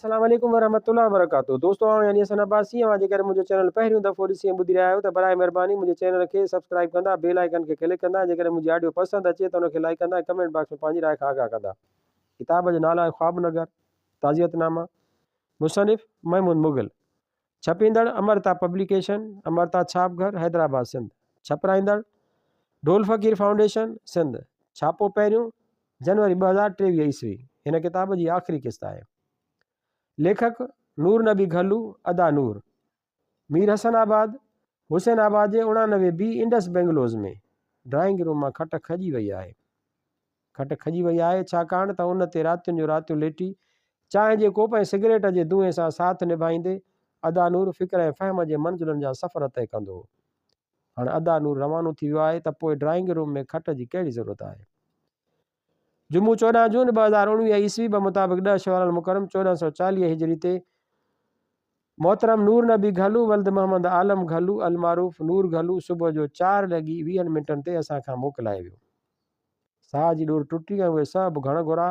السلام عليڪم ورحمة الله وبرڪاته دوستو آئون يعني حسن عباسي اوهان جيڪڏهن منهنجو چينل پهريون دفعو ڏسي ۽ ٻڌي رهيا آهيو ته برائي مهرباني منهنجي چينل کي سبسڪرائيب ڪندا بيل آئيڪن کي ڪلڪ ڪندا جيڪڏهن منهنجي آڊيو پسند اچي ته ان کي لائيڪ ڪندا ۽ ڪمينٽ باڪس ۾ پنهنجي راء کان آگاهه ڪندا ڪتاب جو نالو آهي خواب نگر تعزيت نامه مصنف محمود مغل ڇپيندڙ امرتا پبليڪيشن امرتا ڇاپ گهر حيدرآباد سنڌ ڇپرائيندڙ ڍول فقير فائونڊيشن سنڌ ڇاپو پهريون جنوري 2023 عيسوي هن ڪتاب جي آخري قسط آهي ليکڪ، نور نبي گهلو، ادا نور. مير حسن آباد، حسين آباد جي 89 بي انڊس بنگلوز ۾ ڊرائنگ روم مان کٽ کڄي وئي آهي. کٽ کڄي وئي آهي ڇاڪاڻ ته ان تي راتين جو راتيون ليٽي چانهه جي ڪوپ ۽ سگريٽ جي دونهين سان ساٿ نڀائيندي ادا نور فڪر ۽ فهم جي منزلن جا سفر طئي ڪندو هو. هاڻ ادا نور روانو ٿي ويو آهي ته پوء ڊرائنگ روم ۾ کٽ جي ڪهڙي ضرورت آهي. جمعو 14 جون 2019 عيسوي بمطابق 10 شوال المڪرم 1440 هجري تي محترم نور نبي گهلو ولد محمد عالم گهلو المعروف نور گهلو صبح جو 4 لڳي 20 منٽن تي اسان کان موڪلائي ويو. ساهه جي ڏور ٽٽي ۽ اهي سڀ گهڻ گهرا،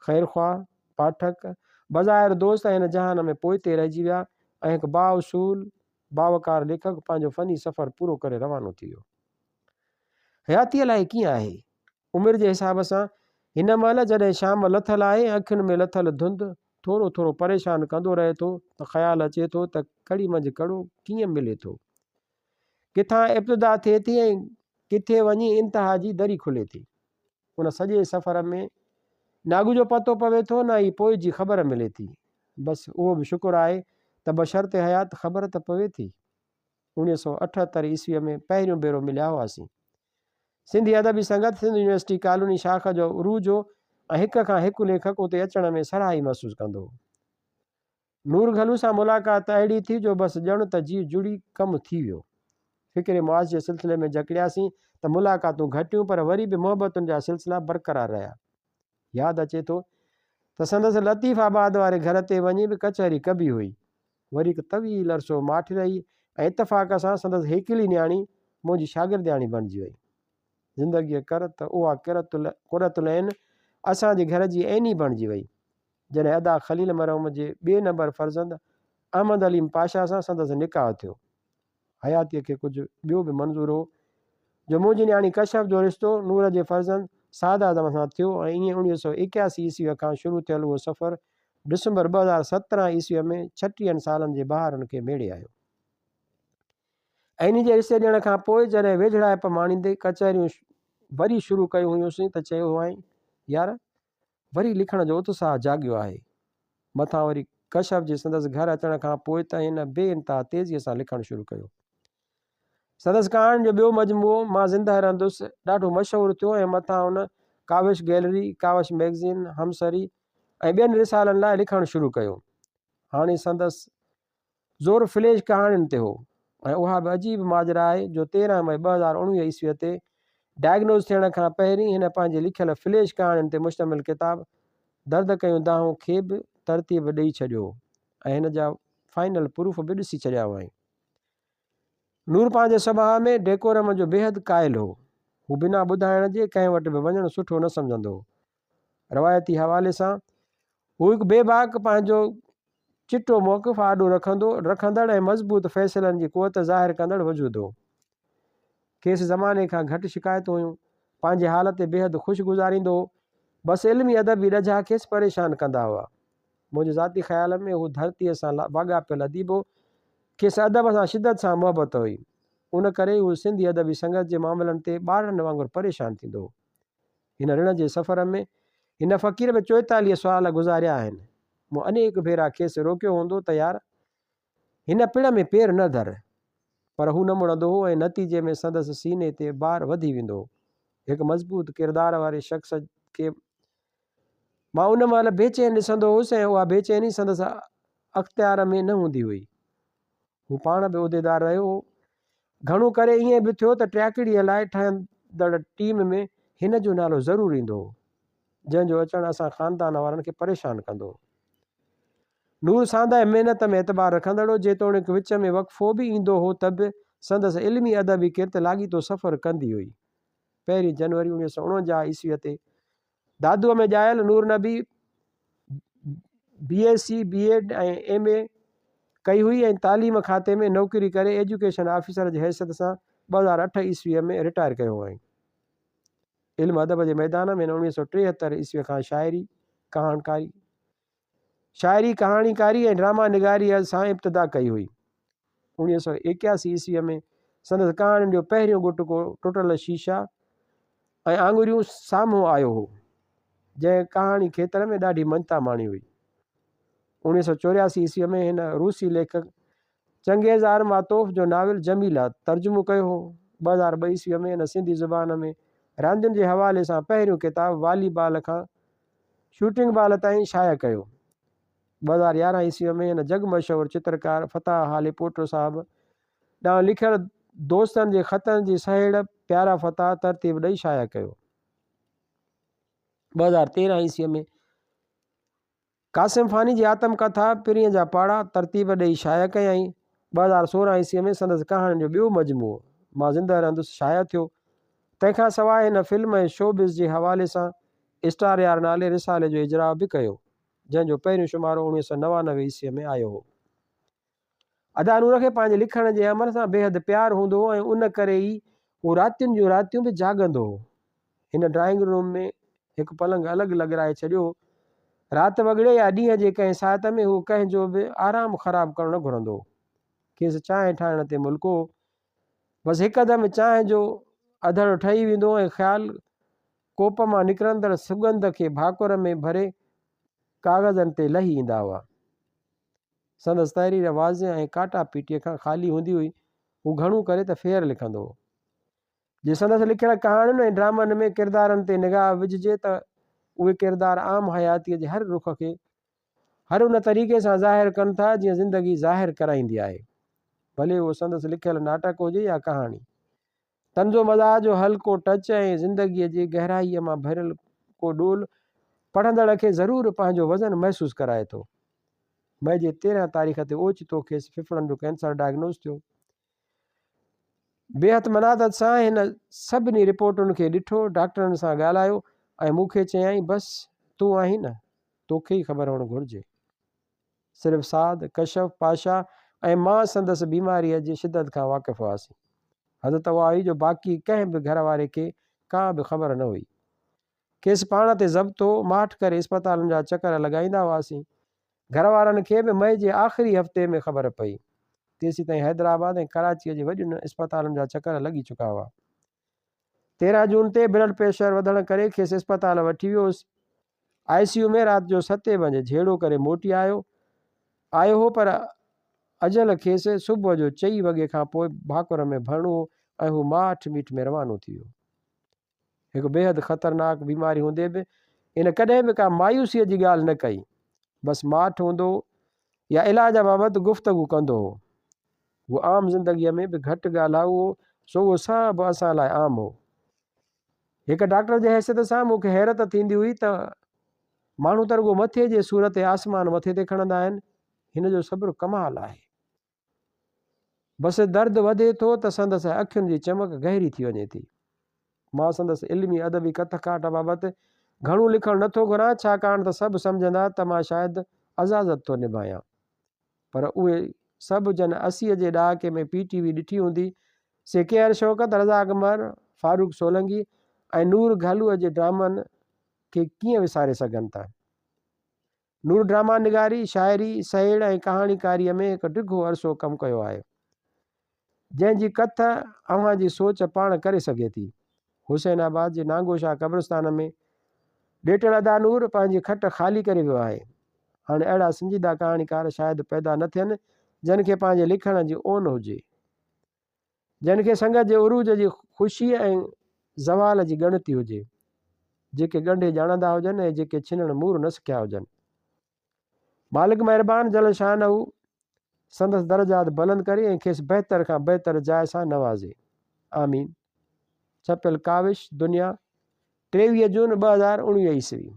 خيرخواهه، پاٺڪ، بظاهر دوست ۽ هن جهان ۾ پوئتي رهجي ويا ۽ هڪ بااصول، باوقار ليکڪ پنهنجو فني سفر پورو ڪري روانو ٿي ويو. حياتي الائي ڪيئن آهي؟ عمر جي حساب سان هن مهل جڏهن شام لٿل آهي ۽ اکين ۾ لٿل ڌنڌ ٿورو ٿورو پريشان ڪندو رهي ٿو ته خيال اچي ٿو ته ڪڙي منجهه ڪڙو ڪيئن ملي ٿو؟ ڪٿان ابتدا ٿئي ٿي ۽ ڪٿي وڃي انتها جي دري کلي ٿي. ان سڄي سفر ۾ نه اڳ جو پتو پوي ٿو نه ئي پوء جي خبر ملي ٿي. بس اهو به شڪر آهي ته بشرط حيات خبر ته پوي ٿي. 1978 عيسويء ۾ پهريون ڀيرو مليا هئاسين. سنڌي ادبي سنگت سنڌ يونيورسٽي ڪالوني شاخ جو عروج هو ۽ هڪ کان هڪ ليکڪ اتي اچڻ ۾ سرهائي محسوس ڪندو هو. نور گهلو سان ملاقات ته اهڙي ٿي جو بس ڄڻ ته جيء جڙي ڪم ٿي ويو. فڪري معاش جي سلسلي ۾ جڪڙياسين ته ملاقاتون گهٽيون پر وري به محبتن جا سلسلا برقرار رهيا. ياد اچي ٿو ته سندس لطيف آباد واري گهر تي وڃي به ڪچهري ڪبي هئي. وري هڪ طويل عرصو ماٺ رهي ۽ اتفاق سان سندس هيڪلي نياڻي منهنجي شاگردياڻي بڻجي وئي. زندگيء ڪر ته اها قرة العين اسان جي گهر جي عيني بڻجي وئي، جڏهن ادا خليل مرحوم جي ٻئي نمبر فرزند احمد عليم پاشا سان سندس نڪاح ٿيو. حياتيء کي ڪجهه ٻيو به منظور هو جو منهنجي نياڻي ڪشف جو رشتو نور جي فرزند سعد اعظم سان ٿيو ۽ ائين 1981 عيسويء کان شروع ٿيل اهو سفر ڊسمبر 2017 عيسويء ۾ ڇٽيهن سالن جي بهارن کي ميڙي آيو. عيني جي رشتي ڏيڻ کان پوء جڏهن ويجهڙائپ ماڻيندي ڪچهريون وري شروع ڪيون هيونسين ته چيو هئائين، يار! وري لکڻ جو اتساهه جاڳيو آهي. مٿان وري ڪشف جي سندس گهر اچڻ کان پوء ته هن بي انتها تيزيء سان لکڻ شروع ڪيو. سندس ڪهاڻين جو ٻيو مجموعو مان زندهه رهندس ڏاڍو مشهور ٿيو ۽ مٿان هن ڪاوش گئلري، ڪاوش مئگزين، همسري ۽ ٻين رسالن لاء لکڻ شروع ڪيو. هاڻي سندس زور فليش ڪهاڻين تي هو ۽ اها به عجيب ماجرا آهي جو 13 مئي 2019 عيسويء تي ڊائگنوز ٿيڻ کان پهرين هن پنهنجي لکيل فليش ڪهاڻين تي مشتمل ڪتاب درد ڪيون دانهون کي به ترتيب ڏئي ڇڏيو هو ۽ هن جا فائنل پروف به ڏسي ڇڏيا هئائين. نور پنهنجي سڀاء ۾ ڊيڪورم جو بيحد قائل هو. هو بنا ٻڌائڻ جي ڪنهن وٽ به وڃڻ سٺو نه سمجهندو هو. روايتي حوالي سان هو هڪ بي باڪ پنهنجو چٽو موقف آڏو رکندو رکندڙ ۽ مضبوط فيصلن جي قوت ظاهر ڪندڙ وجود هو. کيس زماني کان گهٽ شڪايتون هيون. پنهنجي حال تي بيحد خوش گذاريندو هو. بس علمي ادبي ڏجها کيس پريشان ڪندا هئا. منهنجي ذاتي خيال ۾ هو ڌرتيء سان واڳاپيل اديب هو. کيس ادب سان شدت سان محبت هئي. ان ڪري ئي هو سنڌي ادبي سنگت جي معاملن تي ٻارڙن وانگر پريشان ٿيندو هو. هن رڻ جي سفر ۾ هن فقير به 44 سال گذاريا آهن. مون انيڪ ڀيرا کيس روڪيو هوندو ته يار! هن پڙ ۾ پير نه ڌر. پر هو نه مڙندو هو ۽ نتيجي ۾ سندس سيني تي بار وڌي ويندو هو. هڪ مضبوط ڪردار واري شخص کي مان ان مهل بيچين ڏسندو هوس ۽ اها بيچيني سندس اختيار ۾ نه هوندي هئي. هو پاڻ به عهديدار رهيو هو. گهڻو ڪري ائين به ٿيو ته ٽياڪڙيء لاء ٺهندڙ ٽيم ۾ هن جو نالو ضرور ايندو هو، جنهن جو اچڻ اسان خاندان وارن کي پريشان ڪندو هو. نور ساندهه محنت ۾ اعتبار رکندڙ هو، جيتوڻيڪ وچ ۾ وقفو به ايندو هو ته به سندس علمي ادبي ڪرت لاڳيتو سفر ڪندي هئي. پهرين جنوري 1949 عيسويء تي دادوء ۾ ڄايل Noor Nabi B S C, B Ed ۽ M A ڪئي هئي ۽ تعليم کاتي ۾ نوڪري ڪري ايجوڪيشن آفيسر جي حيثيت سان 2008 عيسويء ۾ رٽائر ڪيو هئائين. علم ادب جي ميدان ۾ هن 1973 عيسويء کان شاعري، ڪهاڻڪاري، شاعري، ڪهاڻيڪاري ۽ ڊراما نگاريء سان ابتدا ڪئي هئي. 1981 عيسويء ۾ سندس ڪهاڻين جو پهريون ڳٽڪو ٽٽل شيشا ۽ آڱريون سامهون آيو هو، جنهن ڪهاڻي کيتر ۾ ڏاڍي مڃتا ماڻي هئي. 1984 عيسويء ۾ هن روسي ليکڪ چنگيز آرماتوف جو ناول جميله ترجمو ڪيو هو. 2002 عيسويء ۾ هن سنڌي زبان ۾ راندين جي حوالي سان پهريون ڪتاب والي بال کان شوٽنگ بال تائين شايع ڪيو. 2011 عيسويء ۾ هن جڳ مشهور چترڪار فتاح هاليپوٽو صاحب ڏانهن لکيل دوستن جي خطن جي سهيڙ پيارا فتاح ترتيب ڏئي شايع ڪيو. 2013 عيسويء ۾ قاسم فاني جي آتم ڪٿا پرينء جا پاڙا ترتيب ڏئي شايع ڪيائين. 2016 عيسويء ۾ سندس ڪهاڻين جو ٻيو مجموعو مان زنده رهندس شايع ٿيو. تنهن کان سواء هن فلم ۽ شو بز جي حوالي سان اسٽار يار نالي رسالي جو اجراء به ڪيو، جنهن جو پهريون شمارو 1999 عيسويء ۾ آيو هو. ادا نور کي پنهنجي لکڻ جي عمل سان بيحد پيار هوندو هو ۽ ان ڪري ئي هو راتين جون راتيون به جاڳندو هو. هن ڊرائنگ روم ۾ هڪ پلنگ الڳ لڳرائي ڇڏيو هو. رات وڳڙي يا ڏينهن جي ڪنهن ساعت ۾ هو ڪنهن جو به آرام خراب ڪرڻ نه گهرندو هو. کيس چانهه ٺاهڻ تي ملڪو هو. بس هڪدم چانهه جو اڌڙ ٺهي ويندو هو ۽ خيال ڪوپ مان نڪرندڙ سڳنڌ کي ڀاڪر ۾ ڀري ڪاغذن تي لهي ايندا هئا. سندس تحرير واضح ۽ ڪاٽا پيٽيء کان خالي هوندي هئي. هو گهڻو ڪري ته فيئر لکندو هو. جي سندس لکيل ڪهاڻين ۽ ڊرامن ۾ ڪردارن تي نگاهه وجهجي ته اهي ڪردار عام حياتيء جي هر رخ کي هر ان طريقي سان ظاهر ڪن ٿا جيئن زندگي ظاهر ڪرائيندي آهي. ڀلي اهو سندس لکيل ناٽڪ هجي يا ڪهاڻي. طنز و مزاح جو هلڪو ٽچ ۽ زندگيء جي گهرائيء مان ڀريل ڪو ڏول پڙهندڙ کي ضرور پنهنجو وزن محسوس ڪرائي ٿو. مئي جي 13 تاريخ تي اوچتو کيس ڦڦڙن جو ڪينسر ڊائگنوز ٿيو. بيحد منادت سان هن سڀني رپورٽن کي ڏٺو، ڊاڪٽرن سان ڳالهايو ۽ مون کي چيائين، بس تون آهين نه، توکي ئي خبر هئڻ گهرجي. صرف سعد، ڪشف، پاشا ۽ مان سندس بيماريء جي شدت کان واقف هئاسين. حد ته اها هئي جو باقي ڪنهن به گهر واري کي ڪا به خبر نه هئي. کيس پاڻ تي ضبط هو، ماٺ ڪري اسپتالن جا چڪر لڳائيندا هئاسين. گهر وارن کي به مئي جي آخري هفتي ۾ خبر پئي. تيسيتائين حيدرآباد ۽ ڪراچيء جي وڏين اسپتالن جا چڪر لڳي چڪا هئا. 13 جون تي بلڊ پريشر وڌڻ ڪري کيس اسپتال وٺي ويو هوس. آء سي يو ۾ رات جو ستين بجي جهيڙو ڪري موٽي آيو آيو هو پر اجل کيس صبح جو چئين وڳي کان پوء ڀاڪر ۾ ڀرڻو هو ۽ هو ماٺ ميٺ ۾ روانو ٿي ويو. هڪ بيحد خطرناڪ بيماري هوندي به هن ڪڏهن به ڪا مايوسيء جي ڳالهه نه ڪئي. بس ماٺ هوندو هو يا علاج بابت گفتگو ڪندو هو. هو عام زندگيء ۾ به گهٽ ڳالهائو هو، سو اهو سڀ اسان لاء عام هو. هڪ ڊاڪٽر جي حيثيت سان مون کي حيرت ٿيندي هئي ته ماڻهو ته رڳو مٿي جي سور تي آسمان مٿي تي کڻندا آهن، هن جو صبر ڪمال آهي. بس درد وڌي ٿو ته سندس اکين جي چمڪ گهري ٿي وڃي ٿي. مان سندس علمي ادبي ڪٿ ڪاٺ بابت گهڻو لکڻ نٿو گهران، ڇاڪاڻ ته سڀ سمجهندا ته مان شايد عزازت ٿو نڀايان. پر اهي سڀ جن 80 جي ڏهاڪي ۾ پي ٽي وي ڏٺي هوندي، سي ڪيهر شوڪت، رزاق مهر، فاروق سولنگي ۽ نور گهلوء جي ڊرامن کي ڪيئن وساري سگهن ٿا. نور ڊراما نگاري، شاعري، سهيڙ ۽ ڪهاڻيڪاريء ۾ هڪ ڊگهو عرصو ڪم ڪيو آهي. جنهن جي ڪٿ اوهان جي سوچ پاڻ ڪري سگهي ٿي. حسين آباد جي نانگو شاهه قبرستان ۾ ڏيٽل ادا نور پنهنجي کٽ خالي ڪري ويو آهي. هاڻي اهڙا سنجيده ڪهاڻيڪار شايد پيدا نه ٿين جن کي پنهنجي لکڻ جي اون هجي. جن کي سنگت جي عروج جي خوشي ۽ زوال جي ڳڻتي هجي. جيڪي ڳنڍي ڄاڻندا هجن ۽ جيڪي ڇنڻ مور نه سکيا هجن. مالڪ مهربان جل شانه سندس درجات بلند ڪري ۽ کيس بهتر کان بهتر جاء سان نوازي. آمين. ڇپيل ڪاوش دنيا 23 جون 2019 عيسوي.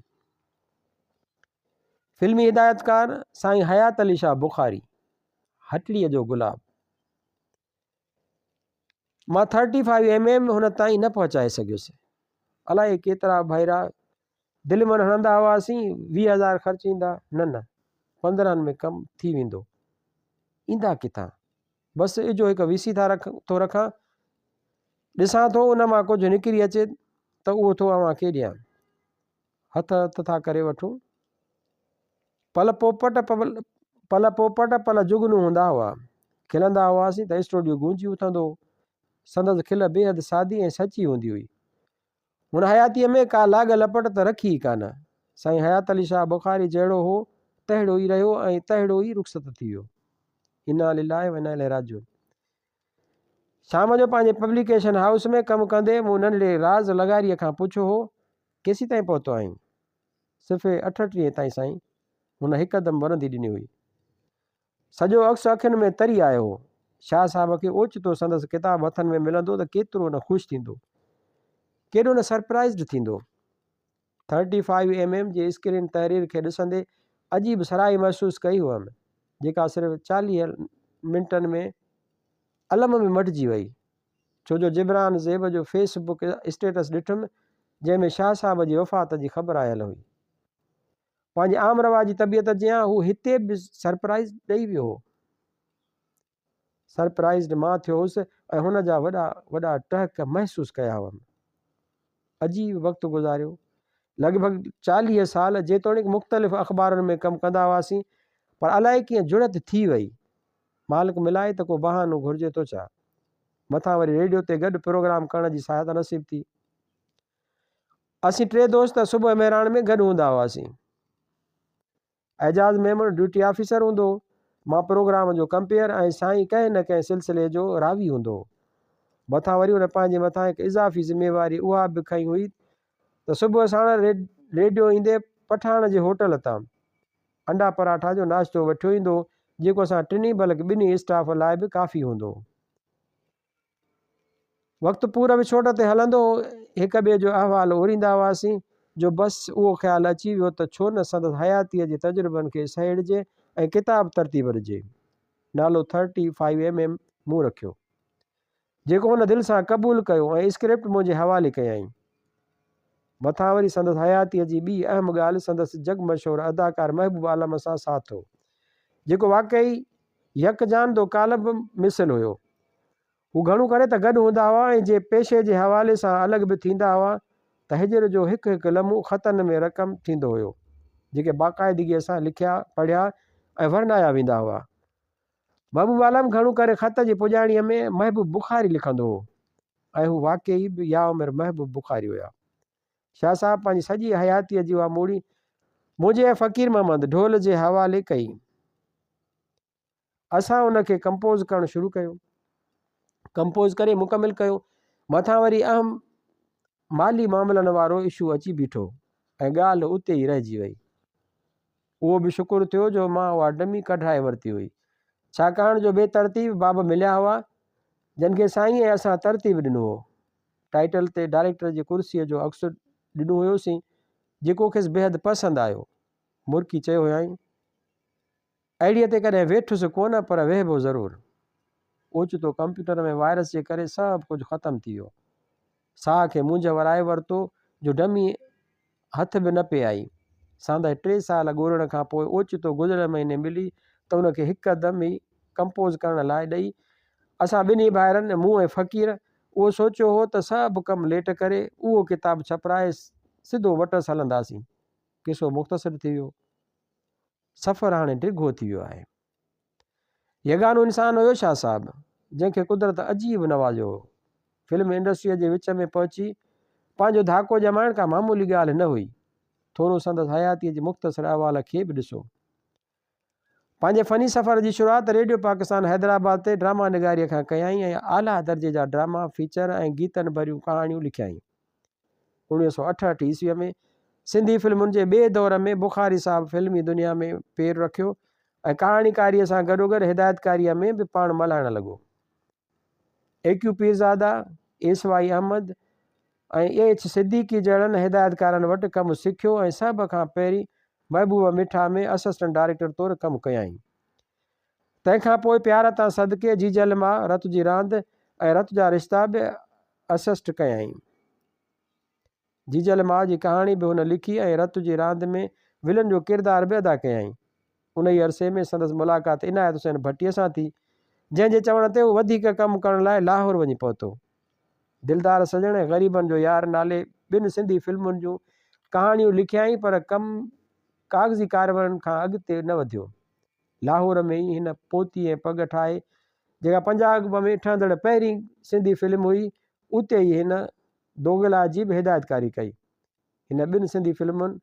فلمي هدايتڪار سائين حيات علي شاهه بخاري، هٽڙيء جو گلاب. مان ٿرٽي فائيو ايم ايم هن تائين نه پهچائي سگهيس. الائي ڪيترا ڀيرا دل من هڻندا هئاسين، 20,000 خرچ ايندا، نه نه. 15 ۾ ڪم ٿي ويندو. ايندا ڪٿان؟ بس اجهو هڪ وي سي ٿا رک ٿو رکان. ڏسان ٿو ان مان ڪجهه نڪري اچي ته اهو ٿو اوهان کي ڏيان. هٿ هٿ ٿا ڪري وٺون. پل پوپٽ پل پوپٽ پل جگنو هوندا هئا. کلندا هئاسين ته اسٽوڊيو گونجي اٿندو هو. سندس کل بيحد سادي ۽ سچي هوندي هئي. هن حياتيء ۾ ڪا لاڳ لپٽ ته رکي ئي ڪانه. سائين حيات علي شاهه بخاري جهڙو هو، تهڙو ئي رهيو ۽ تهڙو ئي رخصت ٿي ويو. انا لله و انا اليه راجعون. شام جو پنهنجي پبليڪيشن هائوس ۾ ڪم ڪندي مون ننڍڙي راز لغاريء کان پڇيو هو، ڪيسيتائين پهتو آهين؟ صفحي 38 تائين سائين. هن هڪدم ورندي ڏني هئي. سڄو عڪس اکين ۾ تري آيو هو. شاهه صاحب کي اوچتو سندس ڪتاب هٿن ۾ ملندو ته ڪيترو نه خوش ٿيندو. ڪيڏو نه سرپرائيزڊ ٿيندو. ٿرٽي فائيو ايم ايم جي اسڪرين تحرير کي ڏسندي عجيب سرهائي محسوس ڪئي هئم، جيڪا صرف 40 منٽن ۾ الم ۾ مٽجي وئي. ڇو جو جبران زيب جو فيس بڪ اسٽيٽس ڏٺم، جنهن ۾ شاهه صاحب جي وفات جي خبر آيل هئي. پنهنجي عام رواجي طبيعت جيان هو هتي به سرپرائيز ڏئي ويو هو. سرپرائيزڊ مان ٿيو هوس ۽ هن جا وڏا وڏا ٽهڪ محسوس ڪيا هئم. عجيب وقت گذاريو. لڳ ڀڳ 40 سال جيتوڻيڪ مختلف اخبارن ۾ ڪم ڪندا هئاسين پر الائي ڪيئن جڙت ٿي وئي. مالڪ ملائي ته ڪو بهانو گهرجي ٿو ڇا؟ مٿان وري ريڊيو تي گڏ پروگرام ڪرڻ جي سعادت نصيب ٿي. اسين ٽي دوست صبح مهراڻ ۾ گڏ هوندا هئاسين. اعجاز ميمڻ ڊيوٽي آفيسر هوندو هو، مان پروگرام جو ڪمپيئر ۽ سائين ڪنهن نه ڪنهن سلسلي جو راوي هوندو هو. مٿان وري هن پنهنجي مٿان هڪ اضافي ذميواري اها به کنئي هئي ته صبح ساڻ ريڊيو ايندي پٺاڻ جي هوٽل تان انڊا پراٺا جو ناشتو وٺيو ايندو هو، جيڪو اسان ٽنهي بلڪ ٻنهي اسٽاف لاء به ڪافي هوندو هو. وقت پور وڇوٽ تي هلندو هو، هڪ ٻئي جو احوال اوريندا هئاسين، جو بس اهو خيال اچي ويو ته ڇو نه سندس حياتيء جي تجربن کي سهيڙجي ۽ ڪتاب ترتيب ڏجي. نالو ٿرٽي فائيو ايم ايم مون رکيو. جيڪو هن دل سان قبول ڪيو ۽ اسڪرپٽ منهنجي حوالي ڪيائين. مٿان وري سندس حياتيء جي ٻي اهم ڳالهه سندس جڳ مشهور اداڪار محبوب عالم سان ساٿ هو، جيڪو واقعي يڪ جان دو قالب مثل هيو. هو گهڻو ڪري ته گڏ هوندا هئا ۽ جي پيشي جي حوالي سان الڳ به ٿيندا هئا ته هجر جو هڪ هڪ لمحو خطن ۾ رقم ٿيندو هيو، جيڪي باقاعدگيء سان لکيا، پڙهيا ۽ ورنايا ويندا هئا. محبوب عالم گهڻو ڪري خط جي پڄاڻيء ۾ محبوب بخاري لکندو هو ۽ هو واقعي به ياعمر محبوب بخاري هيا. شاهه صاحب پنهنجي سڄي حياتيء جي اها موڙي منهنجي ۽ فقير محمد ڍول جي حوالي ڪئي. اسان ان کي ڪمپوز ڪرڻ شروع ڪيو. ڪمپوز ڪري مڪمل ڪيو. مٿان وري اهم مالي معاملن وارو اشو اچي بيٺو ۽ ڳالهه اتي ئي رهجي وئي. اهو به شڪر ٿيو جو مان اها ڊمي ڪڍرائي ورتي هئي. ڇاڪاڻ جو بي ترتيب باب مليا هئا، جن کي سائين ۽ اسان ترتيب ڏنو هو. ٽائيٽل تي ڊائريڪٽر جي ڪرسيء جو عڪس ڏنو هيوسين، جيڪو کيس بيحد پسند آيو. مرڪي چيو هيائين، اهڙيء تي ڪڏهن ويٺس ڪونه پر ويهبو ضرور. اوچتو ڪمپيوٽر ۾ وائرس جي ڪري سڀ ڪجهه ختم ٿي ويو. ساهه کي مونجهه ورائي ورتو جو ڊمي هٿ به نه پئي آئي. ساندهه ٽي سال ڳولڻ کان پوء اوچتو گذريل مهيني ملي ته ان کي هڪدم ئي ڪمپوز ڪرڻ لاء ڏئي اسان ٻنهي ڀائرن، مون ۽ فقير، اهو سوچيو هو ته سڀ ڪم ليٽ ڪري اهو ڪتاب ڇپرائي سڌو وٽس هلنداسين. قصو مختصر ٿي ويو. سفر هاڻي ڊگهو ٿي ويو آهي. يگانو انسان هيو شاهه صاحب، جنهن کي قدرت عجيب نوازيو هو. فلم انڊسٽريء جي وچ ۾ پهچي پنهنجو ڌاڪو ڄمائڻ ڪا معمولي ڳالهه نه هئي. ٿورو سندس حياتيء جي مختصر احوال کي به ڏسو. پنهنجي فني سفر جي شروعات ريڊيو پاڪستان حيدرآباد تي ڊراما نگاريء کان ڪيائين ۽ اعليٰ درجي جا ڊراما، فيچر ۽ گيتن ڀريون ڪهاڻيون لکيائين. 1968 عيسويء ۾ سنڌي فلمن جي ٻئي دور ۾ بخاري صاحب فلمي دنيا ۾ پير رکيو ۽ ڪهاڻيڪاريء سان گڏوگڏ هدايتڪاريء ۾ به پاڻ ملهائڻ لڳو. A Q Pirzada, S Y Ahmed ۽ H Siddiqui جهڙن هدايتڪارن وٽ ڪم سکيو ۽ سڀ کان پهرين محبوب مٺا ۾ اسسٽنٽ ڊائريڪٽر طور ڪم ڪيائين. تنهن کان پوء پيار تان صدقي، جيجل ماء، رت جي راند ۽ رت جا رشتا به اسسٽ ڪيائين. جيجل ماء جي ڪهاڻي به هن لکي ۽ رت جي راند ۾ ولن جو ڪردار به ادا ڪيائين. انهيء عرصي ۾ سندس ملاقات عنايت حسين ڀٽيء سان ٿي، جنهن جي چوڻ تي هو وڌيڪ ڪم ڪرڻ لاء لاهور وڃي پهتو. دلدار سڄڻ ۽ غريبن جو يار نالي ٻن سنڌي فلمن جون ڪهاڻيون لکيائين پر ڪم ڪاغذي ڪارروائين کان اڳتي نه وڌيو. لاهور ۾ ئي هن پوتي ۽ پڳ ٺاهي، جيڪا پنجاب ۾ ٺهندڙ پهرين سنڌي فلم هئي، اتي ئي هن دوغلا جي به هدايتڪاري ڪئي. هن ٻن سنڌي فلمن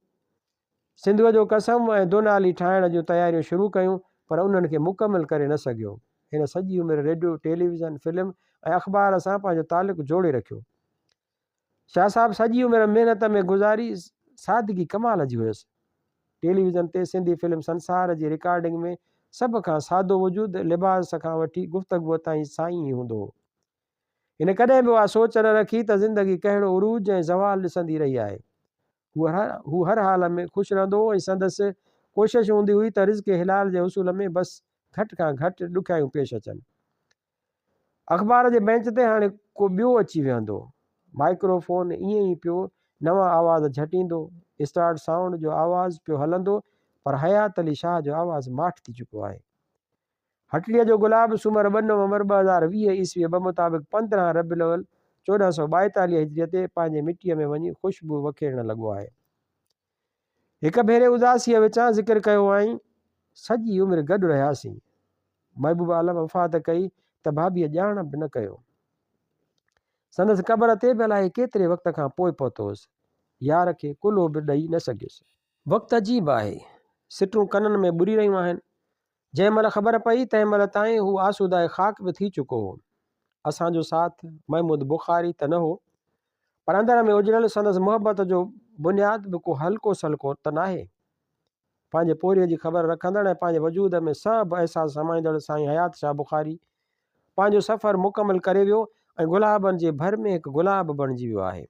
سنڌوء جو قسم ۽ دونالي ٺاهڻ جون تياريون شروع ڪيون پر انهن کي مڪمل ڪري نه سگهيو. هن سڄي عمر ريڊيو، ٽيليويزن، فلم ۽ اخبار سان پنهنجو تعلق جوڙي رکيو. شاهه صاحب سڄي عمر محنت ۾ گذاري، سادگي ڪمال جي هيس. ٽيليويزن تي سنڌي فلم سنسار جي رڪارڊنگ ۾ سڀ کان سادو وجود، لباس کان وٺي گفتگوء تائين سائين ئي هوندو هو. هن ڪڏهن به اها سوچ نه رکي ته زندگي ڪهڙو عروج ۽ زوال ڏسندي رهي آهي. هو هر حال ۾ خوش رهندو هو ۽ سندس ڪوشش هوندي هئي ته رزق حلال جي حصول ۾ بس گهٽ کان گهٽ ڏکيائيون پيش اچن. اخبار جي بينچ تي هاڻي ڪو ٻيو اچي ويهندو. مائڪرو فون ائين ئي پيو نوان آواز جهٽيندو. اسٽارٽ سائونڊ جو آواز پيو هلندو پر حيات علي شاهه جو آواز ماٺ ٿي چڪو آهي. هٽڙيء جو گلاب سومر 2 نومبر 2020 عيسويء بمطابق 15 ربيع الاول 1442 هجريء تي پنهنجي مٽيء ۾ وڃي خوشبوء وکيرڻ لڳو آهي. هڪ ڀيري اداسيء وچان ذڪر ڪيو هئائين، سڄي عمر گڏ رهياسين. محبوب عالم وفات ڪئي ته ڀاڀيء ڄاڻ به نه ڪيو. سندس قبر تي به الائي ڪيتري وقت کان پوء پهتو هوس. يار کي ڪلهو به ڏئي نه سگهيس. وقت عجيب آهي. سٽون ڪنن ۾ ٻري رهيون آهن. جنهن مهل خبر پئي، تنهن مهل تائين هو آسودهه خاڪ به ٿي چڪو هو. اسان جو ساٿ محمود بخاري ته نه هو، پر اندر ۾ اجڙيل سندس محبت جو بنياد به ڪو هلڪو سلڪو ته ناهي. پنهنجي پورهيي جي خبر رکندڙ ۽ پنهنجي وجود ۾ سڀ احساس سمائيندڙ سائين حيات شاهه بخاري پنهنجو سفر مڪمل ڪري ويو ۽ گلابن جي ڀر ۾ هڪ گلاب بڻجي ويو آهي.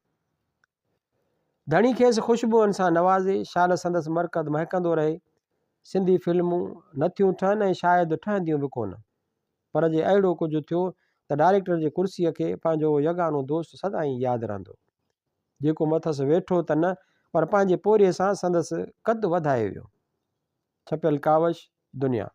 ڌڻي کيس خوشبوئن سان نوازي، شال سندس مرقد مهڪندو رهي. سنڌي فلمون نه ٿيون ٺهن ۽ شايد ٺهنديون به ڪونه. پر جي اهڙو ڪجهه ٿيو ته ڊائريڪٽر جي ڪرسيء کي پنهنجو اهو يگانو دوست سدائين ياد رهندو. جيڪو مٿس ويٺو ته نه پر پنهنجي پورهيي سان سندس قد وڌائي ويو. ڇپيل ڪاوش، دنيا.